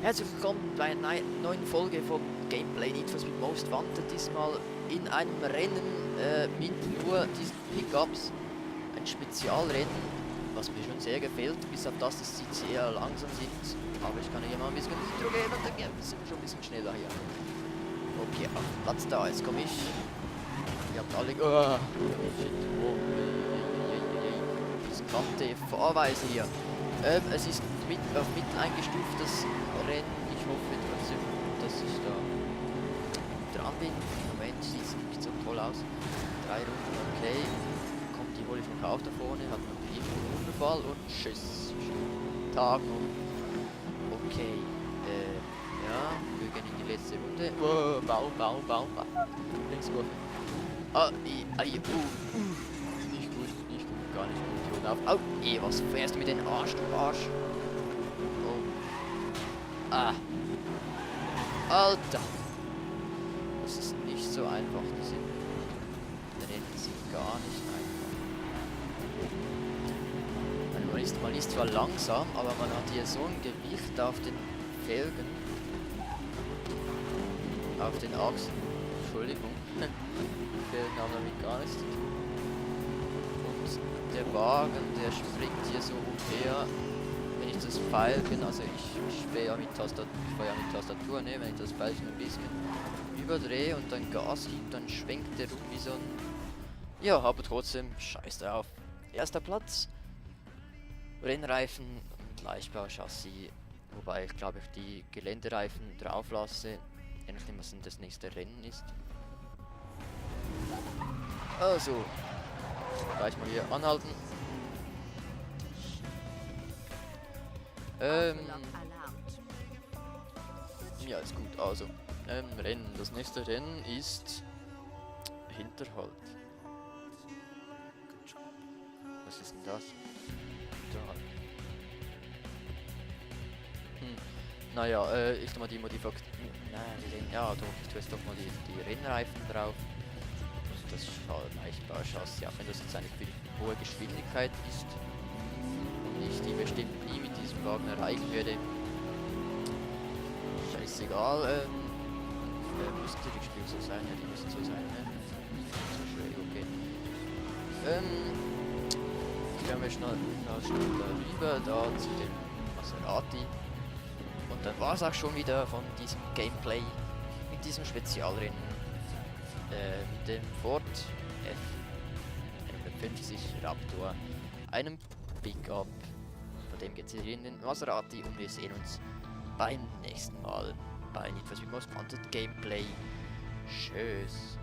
Herzlich willkommen bei einer neuen Folge vom Gameplay Need for Speed Most Wanted. Diesmal in einem Rennen mit nur diesen Pickups. Ein Spezialrennen, was mir schon sehr gefällt, bis auf das, dass sie sehr langsam sind. Aber ich kann hier mal ein bisschen Nitro geben und dann sind wir schon ein bisschen schneller hier. Okay, auf Platz da, jetzt komme ich. Ihr habt alle... Oh, shit. Oh, riskante Fahrweise hier. Es ist auf Mittel eingestuftes Rennen. Ich hoffe trotzdem, dass ich da dran bin. Im Moment sieht es nicht so toll aus. 3 Runden, okay. Kommt die Wolle von auch da vorne, hat man einen Unfall und tschüss. Tagen um. Okay. Ja, wir gehen in die letzte Runde. Baum. Linkskurve. Nicht gut, gar nicht gut. Auf. Au, was fährst du mit den Arsch, du Arsch? Oh. Ah. Alter. Das ist nicht so einfach. Diese Rennen sind gar nicht einfach. Also man ist zwar langsam, aber man hat hier so ein Gewicht auf den Felgen. Auf den Achsen. Entschuldigung. Die Felgen haben damit gar nichts zu tun. Der Wagen, der springt hier so umher, wenn ich das Pfeilchen, also ich fahre ja mit Tastatur, ne, wenn ich das Pfeilchen ein bisschen überdrehe und dann Gas gibt, dann schwenkt der rum wie so ein... Ja, aber trotzdem, scheiß drauf. Erster Platz, Rennreifen und Leichtbau-Chassis, wobei ich glaube ich die Geländereifen drauf lasse, je nachdem was denn das nächste Rennen ist. Also... Gleich mal hier anhalten. Ja, ist gut. Also, Rennen. Das nächste Rennen ist Hinterhalt. Was ist denn das? Hinterhalt. Naja, ich tu mal die Modifikation. Ja, doch, ich tue jetzt doch mal die Rennreifen drauf. Das Leichtbau-Chassis, ja, wenn das jetzt eine hohe Geschwindigkeit ist und ich die bestimmt nie mit diesem Wagen erreichen würde, scheißegal, müsste die Spiel so sein, ja, die müssen so sein, ne? So schräg, okay. Gehen wir schnell rüber, da zu dem Maserati. Und dann war es auch schon wieder von diesem Gameplay mit diesem Spezialrennen. Mit dem Ford F150 Raptor, einem Pickup, von dem geht es hier in den Maserati und wir sehen uns beim nächsten Mal bei Need for Speed Most Wanted Gameplay. Tschüss.